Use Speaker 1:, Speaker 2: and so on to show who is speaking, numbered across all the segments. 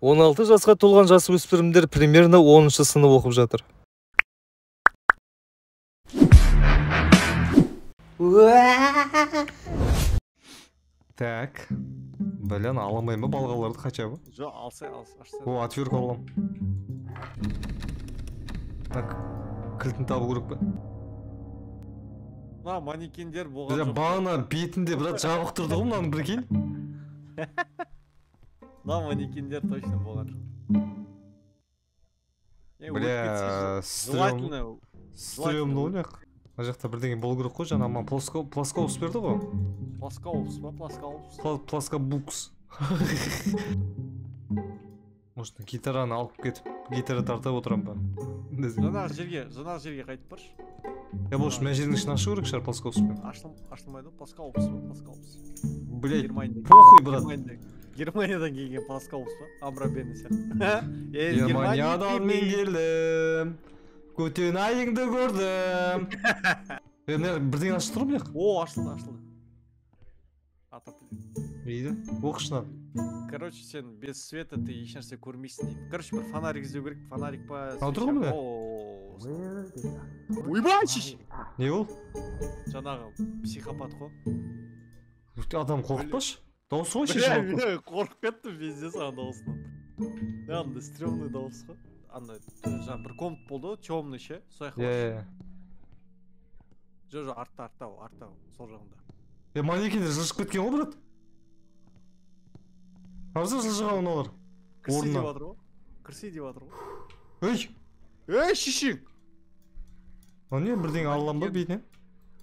Speaker 1: 16 жасқа толған жасөспірімдер примерно 10-шы сынып оқып жатыр. Так. Блин, ала алмаймын ба балғаларды хотя бы?
Speaker 2: Жоқ, алсай, ашса.
Speaker 1: О, отвертка аламын. Так, кілтін табу керек пе?
Speaker 2: Мына манекендер болған жоқ.
Speaker 1: Бағана бетінде брат жабық тұрды ғой мынаның, прикинь.
Speaker 2: Мына манекендер точно болған жоқ.
Speaker 1: Бля, стрёмно. Стрёмно ғой мына. Мына жақта бірдеңе болу керек қой, жаңа маған плоскоупс берді ғой.
Speaker 2: Плоскоупс па? Плоскоупс.
Speaker 1: Плоскобукс. Может, гитараны алып кетіп, гитара тартып отырам ба?
Speaker 2: Жаңағы жерге қайтып баршы.
Speaker 1: Я больше мына жердің ішін ашу керек шығар плоскоупспен.
Speaker 2: Ашылмайды ғой, плоскоупс па? Плоскоупс.
Speaker 1: Блядь, похуй, брат.
Speaker 2: Германиядан келген плоскоупс па? Амрабені сияқты.
Speaker 1: Германиядан мен келдім. Көтен айыңды көрдім. Мына бірдеңе ашып тұр ғой мына жақта.
Speaker 2: О, ашылды, ашылды.
Speaker 1: Дейді, оқышынан.
Speaker 2: Короче, сен без света ты ешнәрсе көрмейсің дейді. Короче, бір фонарик іздеу керек, фонарик па?
Speaker 1: Мынау тұр ғой міне.
Speaker 2: Ойбай!
Speaker 1: Не ол?
Speaker 2: Жаңағы психопат қой.
Speaker 1: Адам қорқытпашы. Дауысы ғой шешіп.
Speaker 2: Бля, қорқып кеттім пиздец ана дауысынан. Андай стрёмный дауыс қой. Андай жаңа бір комнат болды ғой, тёмный ше, сол жаққа баршы. Жоқ, артта, артта, сол жағында.
Speaker 1: Манекендер жылжып кеткен ғой, брат. Қараса жылжыған мыналар.
Speaker 2: Кірсе деп жатыр ғой. Кірсе деп жатыр ғой.
Speaker 1: Ей!
Speaker 2: Ей, шешең!
Speaker 1: Мынау не, бірдеңе алам ба бетінен?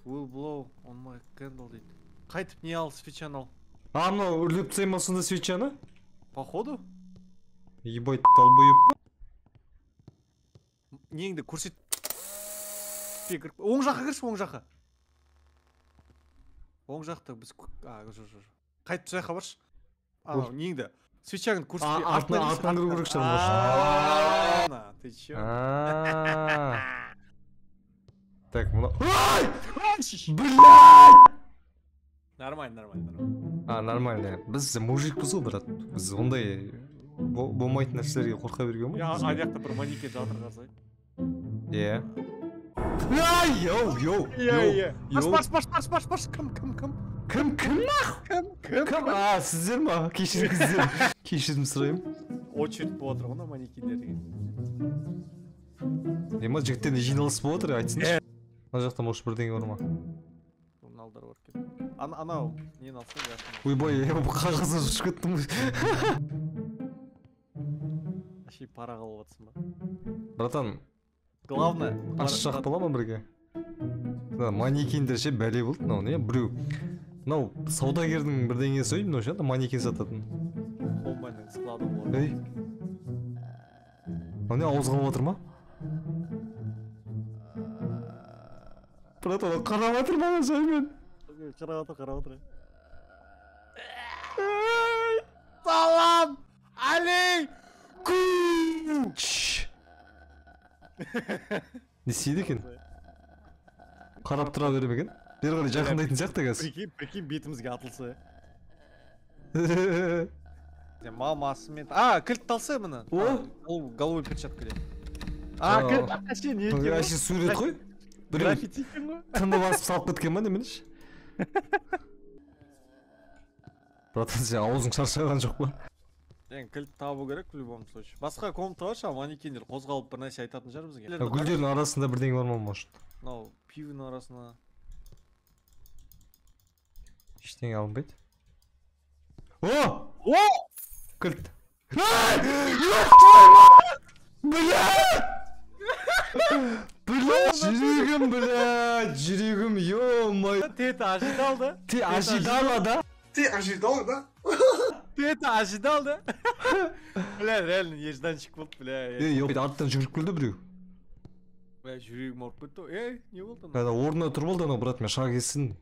Speaker 2: Will blow on my candle дейді. Қайтып не ал, свечаны ал.
Speaker 1: А, мынау үрлеп тастай ма сонда свечаны?
Speaker 2: Походу.
Speaker 1: Ебать, долбоеб.
Speaker 2: Неңді көрсет. Оң жаққа кірші, оң жаққа. Оң жақта біз, жоқ. Қайтып сол жаққа баршы. Анау неңді? Свечаңды көрсетпей.
Speaker 1: Артынан кіру керек шығар, может.
Speaker 2: Ты чё?
Speaker 1: Так, мына. Ай! Блядь!
Speaker 2: Нормально.
Speaker 1: А, нормально. Біз мужикпіз ғой, брат. Біз ондай болмайтын нәрселерге қорқа берген ғой.
Speaker 2: Ана жақта бір манекен жатыр қазір.
Speaker 1: Иә. Ай, йоу, йоу, йоу.
Speaker 2: Баш, баш, кім?
Speaker 1: Кім нах? Кім? А, сіздер ма? Кешіріңіздер. Кешірім сұраймын.
Speaker 2: Очередь болып отыр ғой мына манекендерге.
Speaker 1: Ема, жігіттерде жиналыс болып отыр, айтсыншы. Мына жақта может бірдеңе бар ма?
Speaker 2: Журналдар бар екен. Анау, нені алсаң жақын.
Speaker 1: Ойбай, қағазын ұшып кеттім ғой.
Speaker 2: Әшейін пара қалып жатсың ба?
Speaker 1: Братан,
Speaker 2: главное,
Speaker 1: ашшақ бола ма бірге? Манекендер ше бәле болды мынау, не? Біреу. Мынау саудагердің бірдеңесі ғой, мынау ше, манекен сататын.
Speaker 2: Холманның склады болады.
Speaker 1: Ей. Мынау не, ауызға алып отыр ма? Брат, анау қарап отыр маған жаймен.
Speaker 2: Қарап отыр, Салам алейкум!
Speaker 1: Не істейді екен? Қарап тұра бере ме екен? Бері қарай жақындайтын сияқты қазір.
Speaker 2: Прикинь, бетімізге атылса. Мамасымен. А, кілт талса мына.
Speaker 1: О!
Speaker 2: Головой перчатка деп. А, кілт әше не екен?
Speaker 1: Әше сурет қой.
Speaker 2: Граффити екен ғой.
Speaker 1: Тынды басып салып кеткен ба неменеш? Братан, сен аузың шаршаған жоқ па?
Speaker 2: Енді кілт табу керек в любом случае. Басқа комната бар шығар, манекендер қозғалып бір нәрсе айтатын шығар бізге.
Speaker 1: Гүлдердің арасында бірдеңе бар ма, может?
Speaker 2: Мынау пивның арасына.
Speaker 1: Ештеңе алынбайды. О!
Speaker 2: О!
Speaker 1: Кілт. Ай! Ёб твою мать! Бля! Бля! Жүрегім, бля! Жүрегім, ё-моё!
Speaker 2: Ты это ожидал, да?
Speaker 1: Ты ожидала, да?
Speaker 2: Ты ожидал, да? Ты это ожидал, да? Бля, реально нежданчик болды, бля.
Speaker 1: Ей, арттан жүгіріп келді біреу.
Speaker 2: Бля, жүрегім ауырып кетті. Ей, не болды
Speaker 1: ана? Орнына тұрып алды анау, брат, мен шақ естідім.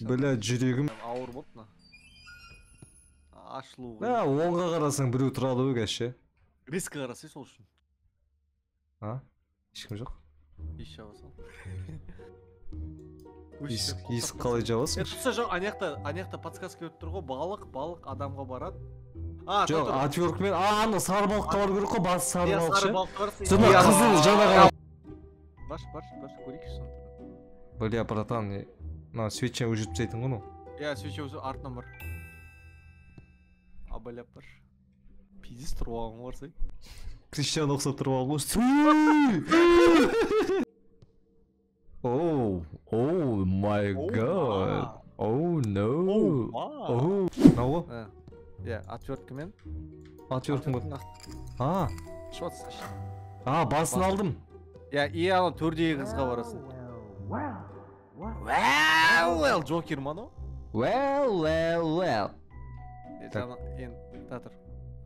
Speaker 1: Бля, жүрегім
Speaker 2: ауыр болды мына. Ашылу.
Speaker 1: Ә, оңға қарасаң біреу тұрады ғой қазір ше.
Speaker 2: Резко қарасай сол үшін.
Speaker 1: А? Ешкім жоқ?
Speaker 2: Еш жаба сал.
Speaker 1: Есік қалай жабасың?
Speaker 2: Тұрса жоқ, ана жақта подсказка беріп тұр ғой, балық адамға барады.
Speaker 1: Жоқ, отверткамен, ана сары балыққа бару керек қой, басы сары
Speaker 2: Иә,
Speaker 1: балық
Speaker 2: сары
Speaker 1: ше.
Speaker 2: балыққа барсың.
Speaker 1: Сонда қызыл жаңағы.
Speaker 2: Баш, көрейікші соны.
Speaker 1: Бля, братан, мына свеча өшіріп тастайтын ғой мынау.
Speaker 2: Иә, свеча өшіріп артынан бар. Абайлап бар. Пиздец тұрып алған ғой, барсай.
Speaker 1: Криштиану ұқсап тұрып алған ғой. Oh, oh my god. Oh no. Oh. Мынау ғой?
Speaker 2: Иә, отверткамен.
Speaker 1: Отверткамен. А.
Speaker 2: Шығып.
Speaker 1: А, басын алдым.
Speaker 2: Иә, и ана төрдегі қызға барасың. Well, Джокер ма анау?
Speaker 1: Well, well, well.
Speaker 2: Енді, тұр.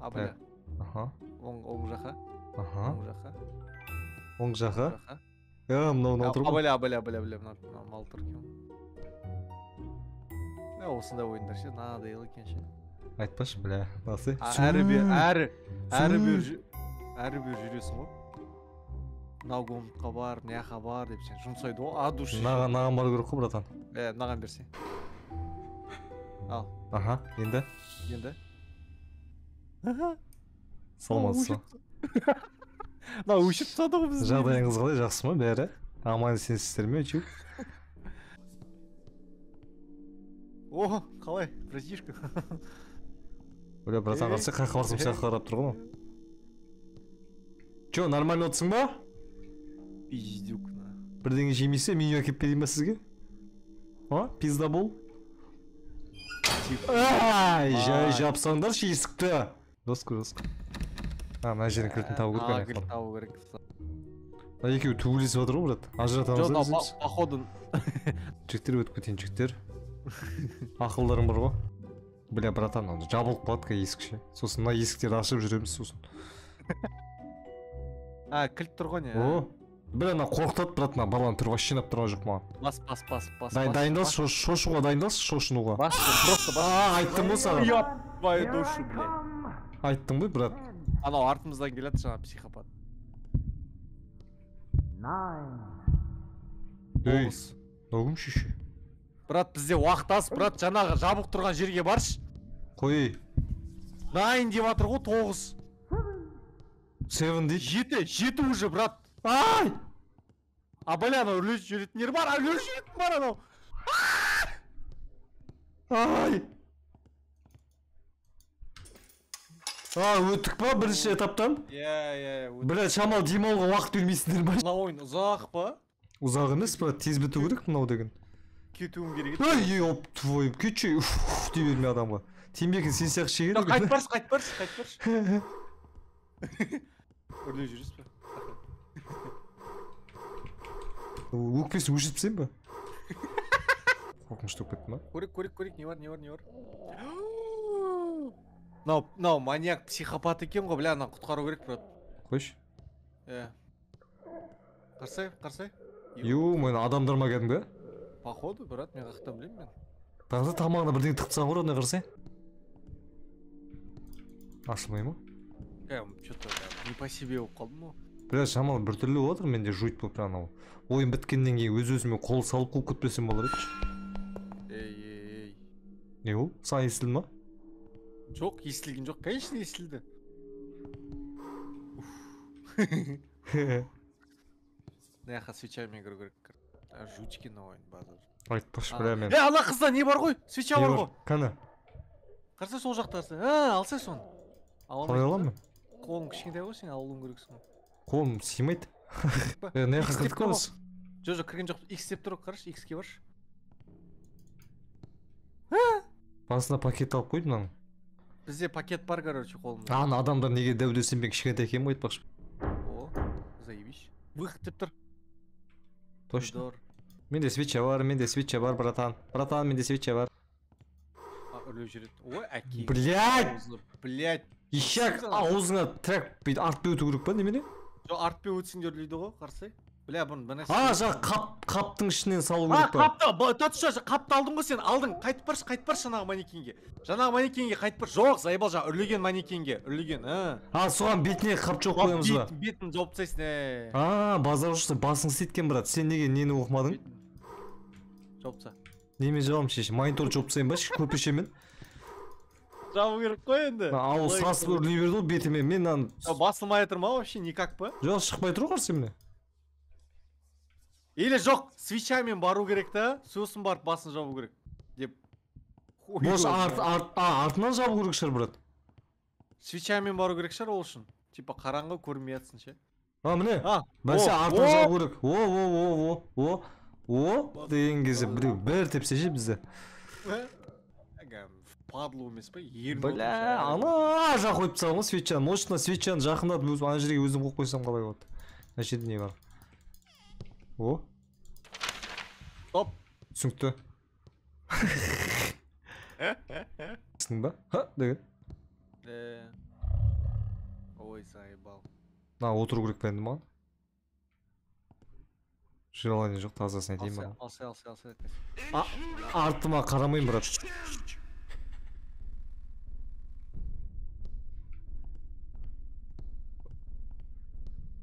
Speaker 2: Абайла.
Speaker 1: Аха.
Speaker 2: Оң жаққа.
Speaker 1: Аха.
Speaker 2: Оң жаққа.
Speaker 1: Оң жаққа. Иә, мынау мынау тұр ғой.
Speaker 2: Абайла, мынау мал тұр екен. Осындай ойындар ше, надоел екен ше.
Speaker 1: Айтпашы, бля, насы.
Speaker 2: Әрі бері жүресің ғой. Мынау комнатқа бар, мына бар деп сен жұмсайды ғой, а души.
Speaker 1: Мынаған бару керек қой, братан.
Speaker 2: Мынаған берсең. Ал.
Speaker 1: Аха, енді.
Speaker 2: Енді.
Speaker 1: Саламатсыз.
Speaker 2: Мынау өшіп тастады ғой бізді.
Speaker 1: Жағдайыңыз қалай, жақсы ма бәрі? Аман есенсіздер ме, чу?
Speaker 2: О, қалай, братишка.
Speaker 1: Бля, братан, қарсы қаққа барсам саған қарап тұр ғой. Чё, нормально отырсың ба?
Speaker 2: Пиздюк.
Speaker 1: Бірдеңе жемейсің, меню әкеліп берейін ба сізге? А, пизда бол. Ай, жай жапсаңдаршы есікті. Жестко, жестко. А, мына жердің кілтін табу керек.
Speaker 2: А, кілт табу керек.
Speaker 1: Мына екеуі төбелесіп жатыр ғой, брат. Ажыратамыз ба біз?
Speaker 2: Походу.
Speaker 1: Жігіттер өтіп кетейін, жігіттер. Ақылдарың бар ғой. Бля, братан, ана жабылып қалады есік ше. Сосын мына есіктерді ашып жүреміз сосын.
Speaker 2: А, кілт тұр ғой не?
Speaker 1: О, бля, ана қорқытады, брат, мына баланың түрі вообще жинап тұрған жоқ маған.
Speaker 2: Бас, бас, бас, бас.
Speaker 1: Дайындалшы, шошуға дайындалшы, шошынуға.
Speaker 2: Бас, просто бас.
Speaker 1: А, айттым ғой саған.
Speaker 2: Ёб твою душу, бля.
Speaker 1: Айттым ғой, брат.
Speaker 2: Анау артымыздан келеді жаңа психопат.
Speaker 1: Ей, мынау кім шеше?
Speaker 2: Брат, бізде уақыт аз, брат, жаңағы жабық тұрған жерге баршы.
Speaker 1: Қой.
Speaker 2: 9 деп жатыр ғой, 9.
Speaker 1: 7 дейді.
Speaker 2: 7 уже, брат.
Speaker 1: Ай!
Speaker 2: А, бля, анау үрлеп жүретіндер бар, үрлеп жүретін бар анау.
Speaker 1: Ай! А, өттік па бірінші этаптан?
Speaker 2: Иә, иә.
Speaker 1: Бля, шамалы демалуға уақыт бермейсіңдер ба?
Speaker 2: Мына ойын ұзақ па?
Speaker 1: Ұзақ емес, брат, тез біту керек мынау деген.
Speaker 2: Кетуім керек еді.
Speaker 1: Ай, оп, твой, кетші, уф, дей берме адамға. Темекі сен сияқты шегеді екен.
Speaker 2: Қайтып баршы, қайтып баршы, қайтып баршы. Үрлеп жүресіз бе?
Speaker 1: Өкпесін өшіріп тастайын ба? Қорқынышты болып кетті ма?
Speaker 2: Көрейік, көрейік, көрейік, не бар, не бар, не бар. Мынау маньяк, психопат екен ғой, бля, ананы құтқару керек, брат.
Speaker 1: Қойшы.
Speaker 2: Иә. Қарсай, қарсай.
Speaker 1: Ё, мен адамдар ма кәдімгі?
Speaker 2: Походу, брат, мен қаяқтан білемін мен.
Speaker 1: Тағы тамағына бірдеңе тығып тастаған ғой, родной, қарасай. Ашылмай ма?
Speaker 2: Чё-то не по себе болып қалдым ғой.
Speaker 1: Бля, шамалы біртүрлі болып отыр, менде жуть болып тұр анау. Ойын біткеннен кейін өз-өзіме қол салып қуып кетпесем болар еді.
Speaker 2: Ей, ей, ей.
Speaker 1: Не ол? Саған естілді ма?
Speaker 2: Жоқ, естілген жоқ, конечно естілді. Мына жаққа свечамен кіру керек. Жуть екен ойын базар.
Speaker 1: Айтпашы, бля, мен.
Speaker 2: Е, ана қызда не бар ғой? Свеча бар ғой.
Speaker 1: Қане?
Speaker 2: Қарасай сол жақта, қарасай. А, алсай соны.
Speaker 1: Қалай аламын мен?
Speaker 2: Қолың кішкентай ғой, сен алуың керексің ғой.
Speaker 1: Қолым сыймайды. Мына жаққа кірдік қой біз.
Speaker 2: Жоқ, жоқ, кірген жоқ. X деп тұр, қарашы, X-ке баршы.
Speaker 1: Басына пакет алып қойды мынаның.
Speaker 2: Бізде пакет бар, короче, қолымда.
Speaker 1: Ана адамдар неге дәу десем мен кішкентай екенмін ғой айтпақшы.
Speaker 2: О, заебись. Выход деп тұр.
Speaker 1: Точно. Менде свеча бар, менде свеча бар, братан. Братан, менде свеча бар.
Speaker 2: А, үрлеп жүреді. Ой, әке.
Speaker 1: Блядь!
Speaker 2: Блядь.
Speaker 1: Ишак аузыңа тірек бүйтіп артпен өту керек па немене?
Speaker 2: Жоқ, артпен өтсең де үрлейді ғой, қарасай. Бля, бұны бір нәрсе.
Speaker 1: А, жаңа қаптың ішінен салу керек па?
Speaker 2: Қапты, татуша, қапты алдың ғой сен, алдың. Қайтып баршы, қайтып баршы жаңағы манекенге. Жаңағы манекенге қайтып бар. Жоқ, заебал, жаңа үрлеген манекенге, үрлеген, а.
Speaker 1: А, соған бетіне қап жоқ қоямыз ба?
Speaker 2: Бетін жауып тастайсың, ә.
Speaker 1: А, базар ұшса басың істейді екен, брат. Сен неге нені оқымадың?
Speaker 2: Жауып таста.
Speaker 1: Немен жабамын шеше? Мониторды жауып тастайын ба көрпешемен?
Speaker 2: Жабу керек қой енді.
Speaker 1: Ауыз сасып үрлей берді ғой бетіме. Мен мынаны
Speaker 2: басылмай тұр ма вообще никак па?
Speaker 1: Жоқ, шықпай тұр ғой қарсы міне.
Speaker 2: Или жоқ, свечамен бару керек та, сосын барып басын жабу керек деп.
Speaker 1: Может, артынан жабу керек шығар, брат.
Speaker 2: Свечамен бару керек шығар ол үшін. Типа қараңғы көрінмей жатсын ше.
Speaker 1: А, міне. Бәсе артынан жабу керек. О, о, о, о, о, о деген кезде біреу бір тепсе ше бізді.
Speaker 2: Падлу емес па? Ерін.
Speaker 1: Бля, ана жақ қойып тастаған ғой свечаны. Может, мына свечаны жақындатып өзім ана жерге өзім қойып қойсам қалай болады? Мына жерде не бар? О.
Speaker 2: Стоп.
Speaker 1: Түсінікті. Түсіндің ба? Ха, деген.
Speaker 2: Ой, заебал.
Speaker 1: На, отыру керек па енді маған? Желание жоқ, тазасын айтайын маған.
Speaker 2: Алса, алса, алса.
Speaker 1: Артыма қарамаймын, брат.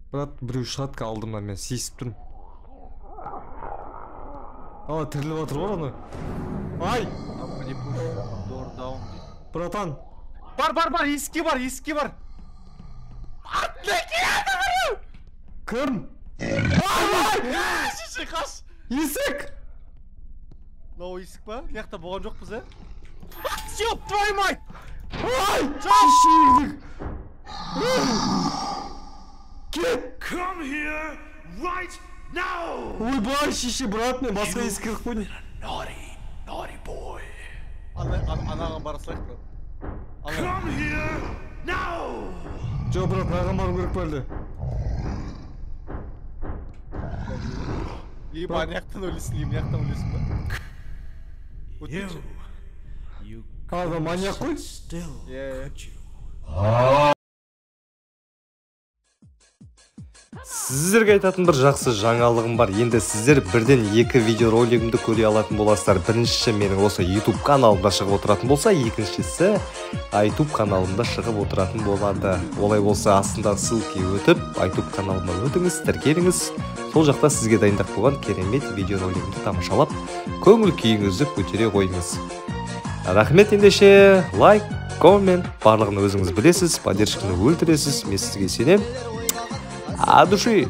Speaker 1: Брат, біреу шығады алдымнан, мен сезіп тұрмын. Ала, тіріліп отыр ғой аны. Ай! Братан!
Speaker 2: Бар, бар, бар, есікке бар, есікке бар! Артына келеді біреу!
Speaker 1: Кім?
Speaker 2: Ай! Шеше, қаш!
Speaker 1: Есік!
Speaker 2: Мынау есік па? Мына жақта болған жоқпыз, ә? Ёб твою мать!
Speaker 1: Ай! Шешеңдік! Кет!
Speaker 3: Come here right now!
Speaker 1: Ойбай, шеше, брат, мен басқа есікке кіріп қойдым.
Speaker 3: Naughty, naughty boy.
Speaker 2: Анаған бара салайық, брат.
Speaker 3: Come here now!
Speaker 1: Жоқ, брат, мынаған бару керек па әлде?
Speaker 2: Либо ана жақтан өлесің, либо мына жақтан өлесің ба?
Speaker 3: You, you
Speaker 1: А, маньяк қой?
Speaker 3: still, could you?
Speaker 1: Сіздерге айтатын бір жақсы жаңалығым бар. Енді сіздер бірден екі видеоролигімді көре алатын боласыздар. Біріншісі менің осы YouTube каналымда шығып отыратын болса, екіншісі iTube каналымда шығып отыратын болады. Олай болса, астында ссылки өтіп, iTube каналыма өтіңіз, тіркеліңіз. Сол жақта сізге дайындап қойған керемет видеоролигімді тамашалап, көңіл күйіңізді көтере қойыңыз. Рахмет ендеше, лайк, коммент, барлығын өзіңіз білесіз, поддержканы өлтіресіз, мен сізге сенемін. От души.